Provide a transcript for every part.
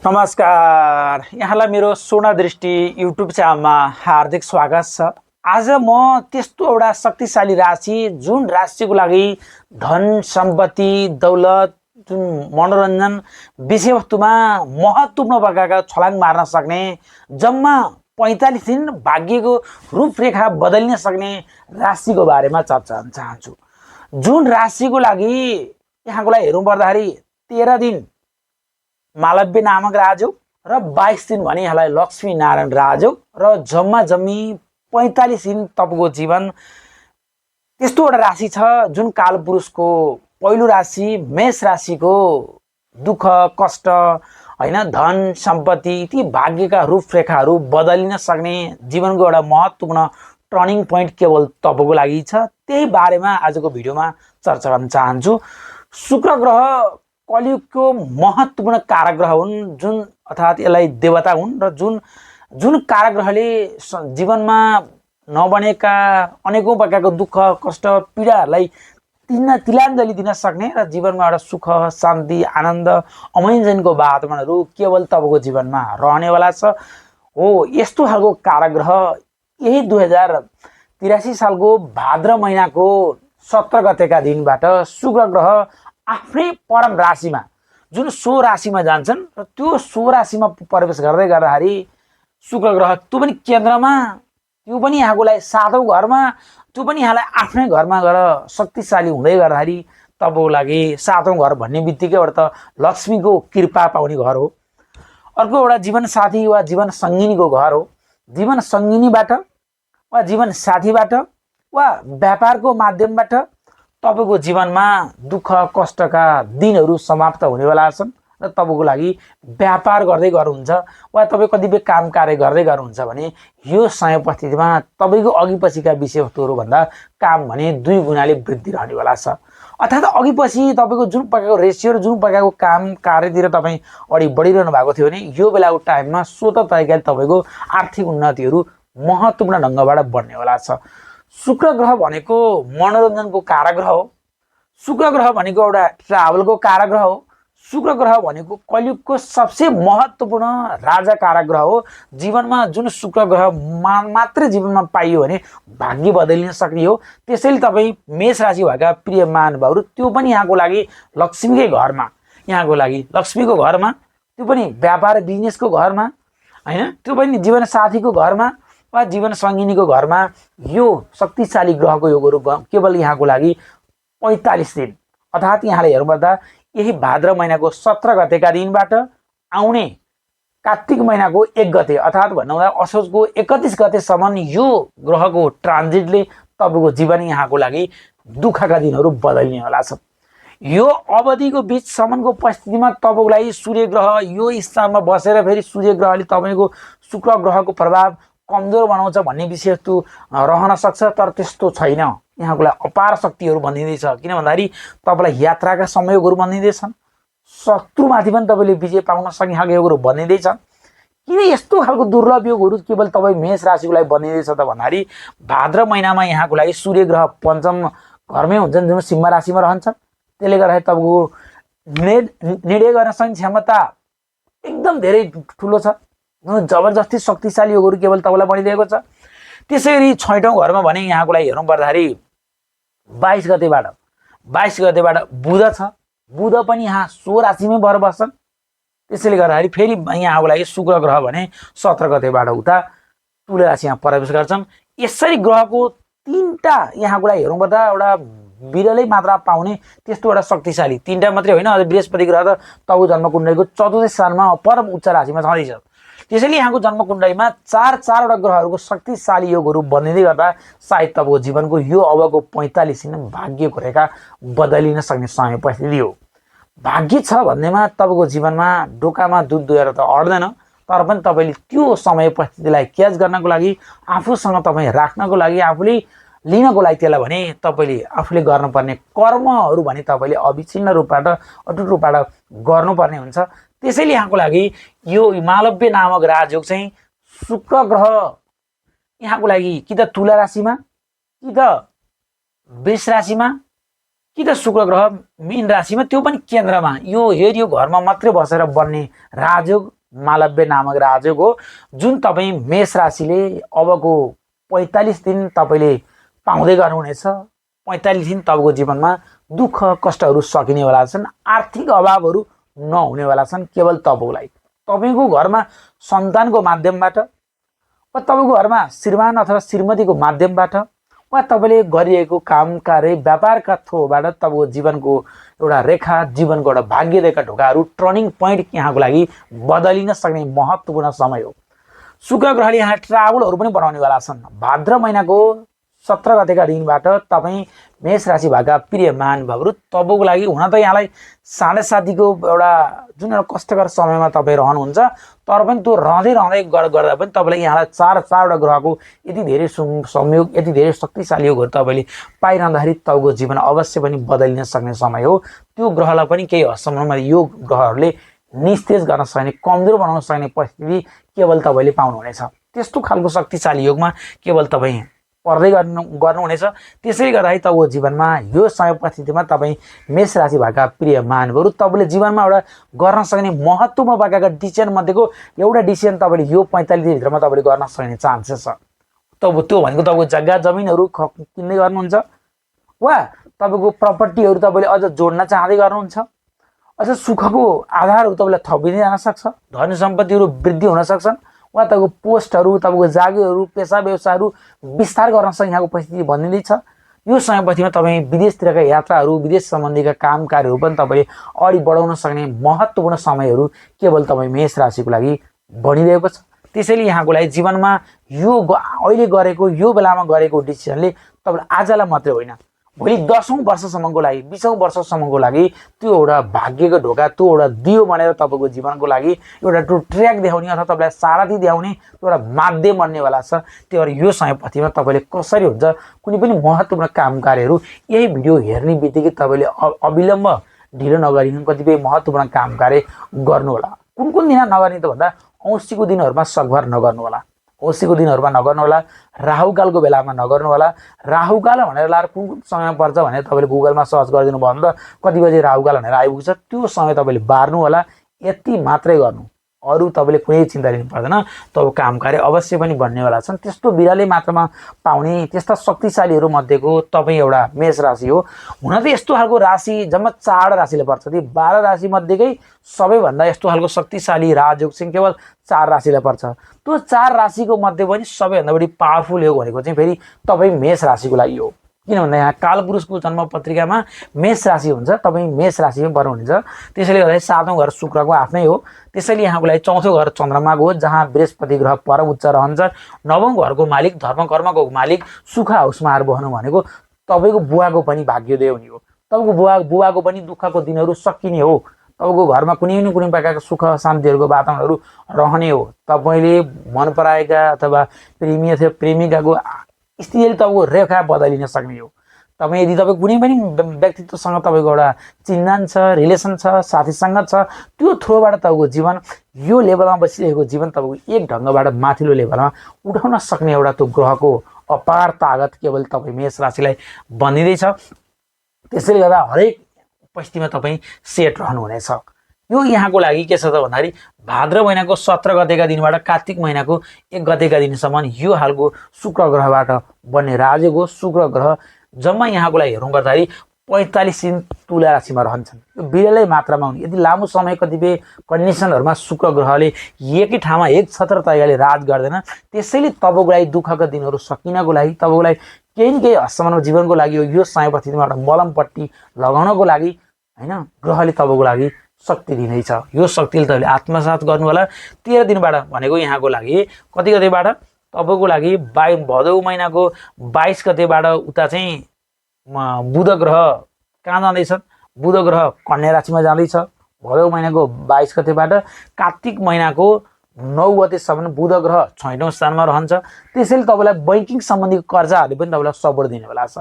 नमस्कार, यहाँलाई मेरो स्वर्ण दृष्टि युट्युब च्यानलमा हार्दिक स्वागत छ। आज म त्यस्तो एउटा शक्तिशाली राशि जुन राशिको लागि धन सम्पत्ति दौलत जुन मनोरञ्जन विषयवस्तुमा महत्त्वपूर्ण प्रकारका छलाङ मार्न सक्ने जम्मा 45 दिन भाग्यको रूपरेखा बदलिन सक्ने राशिको बारेमा चर्चा गर्न चाहन्छु। जुन राशिको लागि यहाँको लागि हेर्नु पर्दाखेरि 13 दिन मालव्य नामक राजयोग र 22 दिन भने यहाँलाई लक्ष्मी नारायण राजयोग र जम्मा जम्मी 45 दिन तपाईँको जीवन त्यस्तो एउटा राशि छ जुन कालपुरुषको पहिलो राशि मेष राशिको दुःख कष्ट हैन धन सम्पत्ति ती भाग्यका रूपरेखाहरू बदलिन सक्ने जीवनको एउटा महत्त्वपूर्ण टर्निङ पोइन्ट केवल तपाईँको लागि छ। त्यही बारेमा आजको भिडियोमा चर्चा गर्न चाहन्छु। शुक्र ग्रह कलियुगको महत्त्वपूर्ण कारग्रह हुन् जुन अर्थात् यसलाई देवता हुन् र जुन कारग्रहले जीवनमा नबनेका अनेकौं प्रकारको दुःख कष्ट पीडाहरूलाई तिलाञ्जली दिन सक्ने र जीवनमा एउटा सुख शान्ति आनन्द अमैजनको वातावरणहरू केवल तपाईँको जीवनमा रहनेवाला छ। हो यस्तो खालको कारग्रह यही 2083 सालको भाद्र महिनाको 17 गतेका दिनबाट शुक्र ग्रह आफ्नै परम राशिमा जुन सो राशिमा जान्छन् र त्यो सो राशिमा प्रवेश गर्दै गर्दाखेरि शुक्र ग्रह त्यो पनि केन्द्रमा त्यो पनि यहाँको लागि 7औं घरमा त्यो पनि यहाँलाई आफ्नै घरमा गएर शक्तिशाली हुँदै गर्दाखेरि तपाईँको लागि 7औं घर भन्ने बित्तिकै एउटा त लक्ष्मीको कृपा पाउने घर हो। अर्को एउटा जीवन साथी वा जीवन सङ्गिनीको घर हो। जीवन सङ्गिनीबाट वा जीवन साथीबाट वा व्यापारको माध्यमबाट तपाईको जीवनमा दुःख कष्टका दिनहरू समाप्त हुनेवाला छन् र तपाईको लागि व्यापार गर्दै गर्नुहुन्छ वा तपाईँ कतिपय काम कार्य गर्दै गर्नुहुन्छ भने यो समय परिस्थितिमा तपाईको अघिपछिका विषयवस्तुहरू भन्दा काम भने 2 गुणाले वृद्धि रहनेवाला छ। अर्थात् अघिपछि तपाईको जुन प्रकारको रेसियो र जुन प्रकारको काम कार्यतिर तपाईँ अगाडि बढिरहनु भएको थियो भने यो बेलाको टाइममा स्वतः तरिकाले तपाईको आर्थिक उन्नतिहरू महत्त्वपूर्ण ढङ्गबाट बढ्नेवाला छ। शुक्र ग्रह भनेको मनोरञ्जनको कारग्रह हो। शुक्र ग्रह भनेको एउटा ट्राभलको कारग्रह हो। शुक्र ग्रह भनेको कलियुगको सबसे महत्त्वपूर्ण राजा कारग्रह हो। जीवनमा जुन शुक्र ग्रह मात्र जीवनमा पाइयो भने भाग्य बदलिन सक्ने हो। त्यसैले तपाईँ मेष राशि भएका प्रिय महानुभावहरू त्यो पनि यहाँको लागि लक्ष्मीकै घरमा यहाँको लागि लक्ष्मीको घरमा त्यो पनि व्यापार बिजनेसको घरमा हैन त्यो पनि जीवन साथीको घरमा वा जीवन सङ्गिनीको घरमा यो शक्तिशाली ग्रहको योगहरू केवल यहाँको लागि 45 दिन अर्थात् यहाँले हेर्नुपर्दा यही भाद्र महिनाको 17 गतेका दिनबाट आउने कार्तिक महिनाको 1 गते अर्थात् भन्नुदा असोजको 31 गतेसम्म यो ग्रहको ट्रान्जिटले तपाईँको जीवन यहाँको लागि दुःखका दिनहरू बदलिनेवाला छ। यो अवधिको बिचसम्मको परिस्थितिमा तपाईँको लागि सूर्य ग्रह यो स्थानमा बसेर फेरि सूर्य ग्रहले तपाईँको शुक्र ग्रहको प्रभाव कमजोर बनाउँछ भन्ने विषयवस्तु रहन सक्छ, तर त्यस्तो छैन। यहाँको लागि अपार शक्तिहरू बनिँदैछ। किन भन्दाखेरि तपाईँलाई यात्राका संयोगहरू बनिँदैछन्, शत्रुमाथि पनि तपाईँले विजय पाउन सक्ने खालको योगहरू बनिँदैछ। किन यस्तो खालको दुर्लभ योगहरू केवल तपाईँ मेष राशिको लागि बनिँदैछ त भन्दाखेरि भाद्र महिनामा यहाँको लागि सूर्य ग्रह पञ्चम घरमै हुन्छन् जुन सिंह राशिमा रहन्छन्। त्यसले गर्दाखेरि तपाईँको निर्णय गर्न सक्ने क्षमता एकदम धेरै ठुलो छ। जबरजस्ती शक्तिशाली योगहरू केवल तपाईँलाई बनिदिएको छ। त्यसैगरी 6औं घरमा भने यहाँको लागि हेर्नु पर्दाखेरि 22 गतेबाट बुध छ। बुध पनि यहाँ सो राशिमै भएर बस्छन्। त्यसैले गर्दाखेरि फेरि यहाँको लागि शुक्र ग्रह भने 17 गतेबाट उता तुला राशिमा प्रवेश गर्छन्। यसरी ग्रहको 3टा यहाँको लागि हेर्नुपर्दा एउटा विरलै मात्रा पाउने त्यस्तो एउटा शक्तिशाली 3टा मात्रै होइन, अझ बृहस्पति ग्रह त तपाईँको जन्मकुण्डलीको 14औं स्थानमा परम उच्च राशिमा छँदैछ। त्यसैले यहाँको जन्मकुण्डलीमा 4-4वटा ग्रहहरूको शक्तिशाली योगहरू बनिँदै गर्दा सायद तपाईँको जीवनको यो अबको 45 दिन भाग्यको रेखा बदलिन सक्ने समय परिस्थिति हो। भाग्य छ भन्नेमा तपाईँको जीवनमा ढोकामा दुध दुहेर त अड्दैन, तर पनि तपाईँले त्यो समय परिस्थितिलाई क्याच गर्नको लागि आफूसँग तपाईँ राख्नको लागि आफूले लिनको लागि त्यसलाई भने तपाईँले आफूले गर्नुपर्ने कर्महरू भने तपाईँले अविच्छिन्न रूपबाट अटुट रूपबाट गर्नुपर्ने हुन्छ। त्यसैले यहाँको लागि यो मालव्य नामक राजयोग चाहिँ शुक्र ग्रह यहाँको लागि कि त तुला राशिमा कि त वृष राशिमा कि त शुक्र ग्रह मीन राशिमा त्यो पनि केन्द्रमा यो हेरियो घरमा मात्रै बसेर बन्ने राजयोग मालव्य नामक राजयोग हो, जुन तपाईँ मेष राशिले अबको 45 दिन तपाईँले पाउँदै गर्नुहुनेछ। 45 दिन तपाईँको जीवनमा दुःख कष्टहरू सकिनेवाला छन्, आर्थिक अभावहरू नहुनेवाला छन्। केवल तपाईँलाई तपाईँको घरमा सन्तानको माध्यमबाट वा तपाईँको घरमा श्रीमान अथवा श्रीमतीको माध्यमबाट वा तपाईँले गरिरहेको काम कार्य व्यापारका थ्रोबाट तपाईँको जीवनको एउटा रेखा, जीवनको एउटा भाग्य रेखा ढोकाहरू, टर्निङ पोइन्ट यहाँको लागि बदलिन सक्ने महत्त्वपूर्ण समय हो। शुक्र ग्रहले यहाँ ट्राभलहरू पनि बनाउनेवाला छन्। भाद्र महिनाको 17 गतेका दिनबाट तपाईँ मेष राशि भएका प्रिय महानुभावहरू, तपाईँको लागि हुन त यहाँलाई 7.5को एउटा जुन एउटा कष्टकर समयमा तपाईँ रहनुहुन्छ, तर पनि त्यो रहँदै गर्दा पनि तपाईँलाई यहाँलाई चारवटा ग्रहको यति धेरै संयोग, यति धेरै शक्तिशाली योगहरू तपाईँले पाइरहँदाखेरि तपाईँको जीवन अवश्य पनि बदलिन सक्ने समय हो। त्यो ग्रहलाई पनि केही हदसम्ममा यो ग्रहहरूले निस्तेज गर्न सक्ने, कमजोर बनाउन सक्ने परिस्थिति केवल तपाईँले पाउनुहुनेछ। त्यस्तो खालको शक्तिशाली योगमा केवल तपाईँ पर्दै गर्नुहुनेछ। त्यसैले गर्दाखेरि तपाईँको जीवनमा यो समय परिस्थितिमा तपाईँ मेष राशि भएका प्रिय महानुभावहरू, तपाईँले जीवनमा एउटा गर्न सक्ने महत्त्वपूर्ण भएका डिसिजन मध्येको एउटा डिसिजन तपाईँले यो 45 दिनभित्रमा तपाईँले गर्न सक्ने चान्सेस छ। त्यो भनेको तपाईँको जग्गा जमिनहरू किन्दै गर्नुहुन्छ वा तपाईँको प्रपर्टीहरू तपाईँले अझ जोड्न चाहँदै गर्नुहुन्छ, अझ सुखको आधारहरू तपाईँलाई थपिँदै जान सक्छ, धन सम्पत्तिहरू वृद्धि हुन सक्छन् वा तपाईँको पोस्टहरू, तपाईँको जागिरहरू, पेसा व्यवसायहरू विस्तार गर्न सक्ने यहाँको परिस्थिति बनिँदैछ। यो समयपछिमा तपाईँ विदेशतिरका यात्राहरू, विदेश सम्बन्धीका काम कार्यहरू पनि तपाईँले अगाडि बढाउन सक्ने महत्त्वपूर्ण समयहरू केवल तपाईँ मेष राशिको लागि बनिरहेको छ। त्यसैले यहाँको लागि जीवनमा यो अहिले गरेको, यो बेलामा गरेको डिसिजनले तपाईँलाई आजलाई मात्रै होइन, भोलि 10औं वर्षसम्मको लागि, 20औं वर्षसम्मको लागि त्यो एउटा भाग्यको ढोका, त्यो एउटा दियो भनेर तपाईँको जीवनको लागि एउटा त्यो ट्र्याक देखाउने अथवा तपाईँलाई सारथी देखाउने एउटा माध्यम बन्नेवाला छ। त्यही भएर यो समयपछिमा तपाईँले कसरी हुन्छ कुनै पनि महत्त्वपूर्ण काम कार्यहरू यही भिडियो हेर्ने बित्तिकै तपाईँले अविलम्ब ढिलो नगरिकन कतिपय महत्त्वपूर्ण काम कार्य गर्नुहोला। कुन दिन नगर्ने त भन्दा औँसीको दिनहरूमा सकभर नगर्नु होला, औँसीको दिनहरूमा नगर्नु होला, राहुकालको बेलामा नगर्नु होला। राहुकाल भनेर लाएर कुन समय पर्छ भनेर तपाईँले गुगलमा सर्च गरिदिनु भयो भने त कति बजे राहुकाल भनेर आइपुग्छ, त्यो समय तपाईँले बार्नु होला। यति मात्रै गर्नु, अरू तपाईँले कुनै चिन्ता लिनु पर्दैन। तपाईँको काम कार्य अवश्य पनि बन्नेवाला छन्। त्यस्तो बिरालै मात्रामा पाउने त्यस्ता शक्तिशालीहरू मध्येको तपाईँ एउटा मेष राशि हो। हुन त यस्तो खालको राशि जम्मा 4 राशिले पर्छ, ती 12 राशि मध्येकै सबैभन्दा यस्तो खालको शक्तिशाली राजयोग चाहिँ केवल 4 राशिलाई पर्छ। त्यो 4 राशिको मध्ये पनि सबैभन्दा बढी पावरफुल योग भनेको चाहिँ फेरि तपाईँ मेष राशिको लागि हो। किन भन्दा यहाँ कालपुरुषको जन्म पत्रिकामा मेष राशि हुन्छ, तपाईँ मेष राशिमा पर्नुहुन्छ। त्यसैले गर्दा 7औं घर शुक्रको आफ्नै हो। त्यसैले यहाँको लागि 4औं घर चन्द्रमाको हो, जहाँ बृहस्पति ग्रह परम उच्च रहन्छ। 9औं घरको मालिक, धर्म कर्मको मालिक सुख हाउसमा आएर बस्नु भनेको तपाईँको बुवाको पनि भाग्योदय हुने हो। तपाईँको बुवाको पनि दुःखको दिनहरू सकिने हो। तपाईँको घरमा कुनै न कुनै प्रकारको सुख शान्तिहरूको वातावरणहरू रहने हो। तपाईँले मन पराएका अथवा प्रेमी अथवा प्रेमिकाको स्थितिले तपाईँको रेखा बदलिन सक्ने हो। तपाईँ यदि तपाईँ कुनै पनि व्यक्तित्वसँग तपाईँको एउटा चिन्जान छ, रिलेसन छ, साथीसँग छ, त्यो थ्रोबाट तपाईँको जीवन यो लेभलमा बसिरहेको जीवन तपाईँको एक ढङ्गबाट माथिल्लो लेभलमा उठाउन सक्ने एउटा त्यो ग्रहको अपार तागत केवल तपाईँ मेष राशिलाई बनिँदैछ। त्यसैले गर्दा हरेक परिस्थितिमा तपाईँ सेट रहनुहुनेछ। यो यहाँको लागि के छ त भन्दाखेरि भाद्र महिनाको 17 गतेका दिनबाट कार्तिक महिनाको 1 गतेका दिनसम्म यो हालको शुक्र ग्रहबाट बन्ने राजयोग हो। शुक्र ग्रह जम्मा यहाँको लागि हेर्नु पर्दाखेरि 45 दिन तुला राशिमा रहन्छन्। यो बिरलै मात्रामा हुने, यदि लामो समय कतिपय कन्डिसनहरूमा शुक्र ग्रहले एकै ठाउँमा एक छत्र तरिकाले राज गर्दैन। त्यसैले तपाईँको लागि दुःखका दिनहरू सकिनको लागि, तपाईँको लागि केही न केही हदसम्म जीवनको लागि यो समय परिस्थितिमा एउटा मलमपट्टि लगाउनको लागि हैन, ग्रहले तपाईँको लागि शक्ति दिँदैछ। यो शक्तिले तपाईँले आत्मसात गर्नु होला। 13 दिनबाट भनेको यहाँको लागि कति गतेबाट तपाईँको लागि भदौ महिनाको 22 गतेबाट उता चाहिँ बुध ग्रह कहाँ जाँदैछ? बुध ग्रह कन्या राशिमा जाँदैछ। भदौ महिनाको 22 गतेबाट कार्तिक महिनाको 9 गतेसम्म बुध ग्रह 6औं स्थानमा रहन्छ। त्यसैले तपाईँलाई बैंकिङ सम्बन्धी कर्जाहरूले पनि तपाईँलाई सपोर्ट दिनेवाला छ।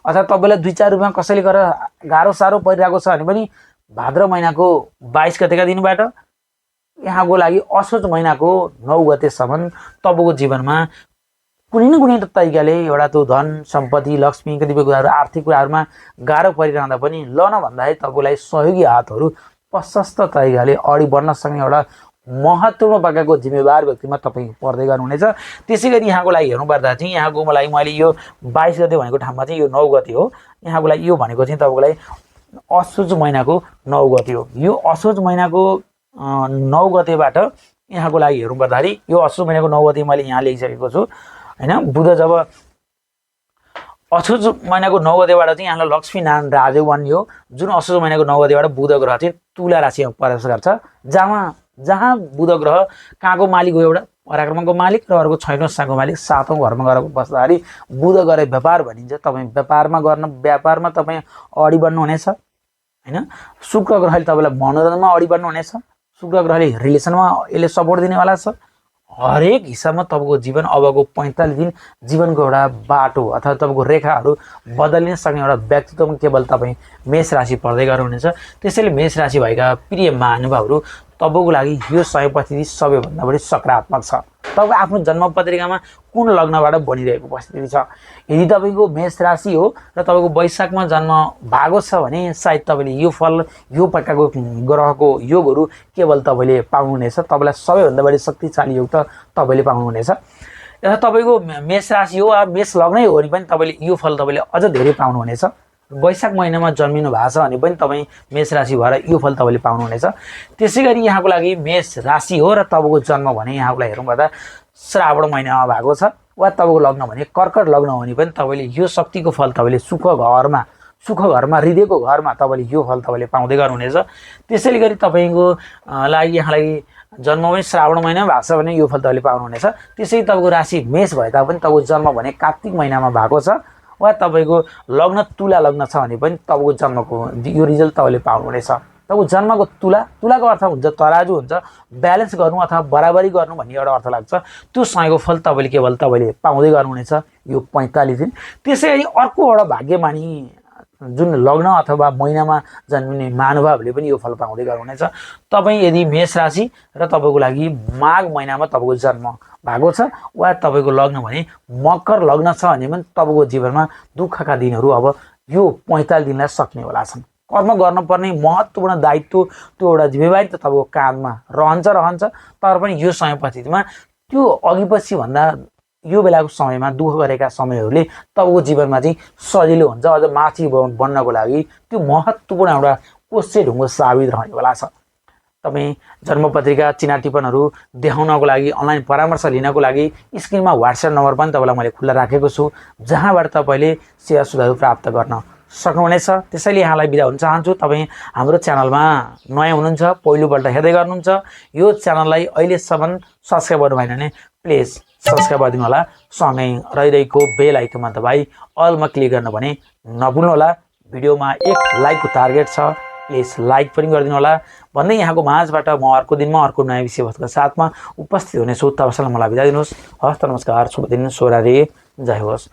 अथवा तपाईँलाई 2-4 रुपियाँ कसैले गरेर गाह्रो साह्रो परिरहेको छ भने पनि भाद्र महिनाको 22 गतेका दिनबाट यहाँको लागि असोज महिनाको 9 गतेसम्म तपाईँको जीवनमा कुनै न कुनै तरिकाले एउटा त्यो धन सम्पत्ति लक्ष्मी कतिपय कुराहरू आर्थिक कुराहरूमा गाह्रो परिरहँदा पनि ल न भन्दाखेरि तपाईँलाई सहयोगी हातहरू प्रशस्त तरिकाले अगाडि बढ्न सक्ने एउटा महत्त्वपूर्ण प्रकारको जिम्मेवार व्यक्तिमा तपाईँ पर्दै गर्नुहुनेछ। त्यसै गरी यहाँको लागि हेर्नुपर्दा चाहिँ यहाँको लागि मैले यो 22 गते भनेको ठाउँमा चाहिँ यो 9 गते हो। यहाँको लागि यो भनेको चाहिँ तपाईँको लागि असोज महिनाको 9 गते हो। यो असोज महिनाको 9 गतेबाट यहाँको लागि हेर्नुपर्दाखेरि यो असोज महिनाको 9 गते मैले यहाँ लेखिसकेको छु हैन। बुध जब असोज महिनाको 9 गतेबाट चाहिँ यहाँलाई लक्ष्मी नारायण राजयोग बन्यो। जुन असोज महिनाको 9 गतेबाट बुध ग्रह चाहिँ तुला राशिमा प्रवेश गर्छ, जहाँ बुध ग्रह कहाँको मालिक हो, एउटा पराक्रमको मालिक र अर्को छैटौँ स्थानको मालिक, 7औं घरमा गएर बस्दाखेरि बुध गरे व्यापार भनिन्छ। तपाईँ व्यापारमा तपाईँ अगाडि बढ्नुहुनेछ हैन। शुक्र ग्रहले तपाईँलाई मनोरञ्जनमा अगाडि बढ्नुहुनेछ। शुक्र ग्रहले रिलेसनमा यसले सपोर्ट दिनेवाला छ। हरेक हिसाबमा तपाईँको जीवन अबको 45 दिन जीवनको एउटा बाटो अथवा तपाईँको रेखाहरू बदलिन सक्ने एउटा व्यक्तित्वमा केवल तपाईँ मेष राशि पर्दै गर्नुहुनेछ। त्यसैले मेष राशि भएका प्रिय महानुभावहरू तपाईँको लागि यो समय परिस्थिति सबैभन्दा बढी सकारात्मक छ। तपाईँको आफ्नो जन्म पत्रिकामा कुन लग्नबाट बनिरहेको परिस्थिति छ। यदि तपाईँको मेष राशि हो र तपाईँको वैशाखमा जन्म भएको छ भने सायद तपाईँले यो फल यो प्रकारको ग्रहको योगहरू केवल तपाईँले पाउनुहुनेछ। तपाईँलाई सबैभन्दा बढी शक्तिशाली योग त तपाईँले पाउनुहुनेछ। यथा तपाईँको मेष राशि हो वा मेष लग्नै हो भने पनि तपाईँले यो फल तपाईँले अझ धेरै पाउनुहुनेछ। वैशाख महिनामा जन्मिनु भएको छ भने पनि तपाईँ मेष राशि भएर यो फल तपाईँले पाउनुहुनेछ। त्यसै गरी यहाँको लागि मेष राशि हो र तपाईँको जन्म भने यहाँको लागि हेरौँ पर्दा श्रावण महिनामा भएको छ वा तपाईँको लग्न भने कर्कट लग्न हो भने पनि तपाईँले यो शक्तिको फल तपाईँले सुख घरमा हृदयको घरमा तपाईँले यो फल तपाईँले पाउँदै गर्नुहुनेछ। त्यसैले गरी तपाईँको लागि यहाँलाई जन्म पनि श्रावण महिनामा भएको छ भने यो फल तपाईँले पाउनुहुनेछ। त्यसै तपाईँको राशि मेष भए तापनि तपाईँको जन्म भने कार्तिक महिनामा भएको छ वा तपाईँको लग्न तुला लग्न छ भने पनि तपाईँको जन्मको यो रिजल्ट तपाईँले पाउनुहुनेछ। तपाईँको जन्मको तुलाको अर्थ हुन्छ तराजु हुन्छ, ब्यालेन्स गर्नु अथवा बराबरी गर्नु भन्ने एउटा अर्थ लाग्छ। त्यो समयको फल तपाईँले पाउँदै गर्नुहुनेछ यो 45 दिन। त्यसै गरी अर्को एउटा भाग्यमानी जुन लग्न अथवा महिनामा जन्मिने महानुभावले पनि यो फल पाउँदै गर्नुहुनेछ। तपाईँ यदि मेष राशि र तपाईँको लागि माघ महिनामा तपाईँको जन्म भएको छ वा तपाईँको लग्न भने मकर लग्न छ भने पनि तपाईँको जीवनमा दुःखका दिनहरू अब यो 45 दिनलाई सक्नेवाला छन्। कर्म गर्नुपर्ने महत्त्वपूर्ण दायित्व त्यो एउटा जिम्मेवारी त तपाईँको काँधमा रहन्छ। तर पनि यो समय परिस्थितिमा त्यो अघिपछि भन्दा यो बेलाको समयमा दुःख गरेका समयहरूले तपाईँको जीवनमा चाहिँ सजिलो हुन्छ। अझ माथि बन्नको लागि त्यो महत्त्वपूर्ण एउटा कोसे ढुङ्गो साबित रहनेवाला छ। तपाईँ जन्मपत्रिका चिना टिप्पणहरू देखाउनको लागि अनलाइन परामर्श लिनको लागि स्क्रिनमा व्हाट्सएप नम्बर पनि तपाईँलाई मैले खुल्ला राखेको छु, जहाँबाट तपाईँले सेवा सुझाव प्राप्त गर्न सक्नुहुनेछ। त्यसैले यहाँलाई बिदा हुन चाहन्छु। तपाईँ हाम्रो च्यानलमा नयाँ हुनुहुन्छ, पहिलोपल्ट हेर्दै गर्नुहुन्छ, यो च्यानललाई अहिलेसम्म सब्सक्राइब गर्नु भएन भने प्लिज सब्सक्राइब गरिदिनु होला। सँगै रहिरहेको बेल आइकनमा दबाई अलमा क्लिक गर्नु भने नभुल्नुहोला। भिडियोमा 1 लाइकको टार्गेट छ, प्लिज लाइक पनि गरिदिनु होला भन्दै यहाँको माझबाट म अर्को दिनमा अर्को नयाँ विषयवस्तुका साथमा उपस्थित हुनेछु। तबसम्म मलाई बिदा दिनुहोस्। हस्त नमस्कार, शुभ दिन, शुभ रात्रि, जय होस्।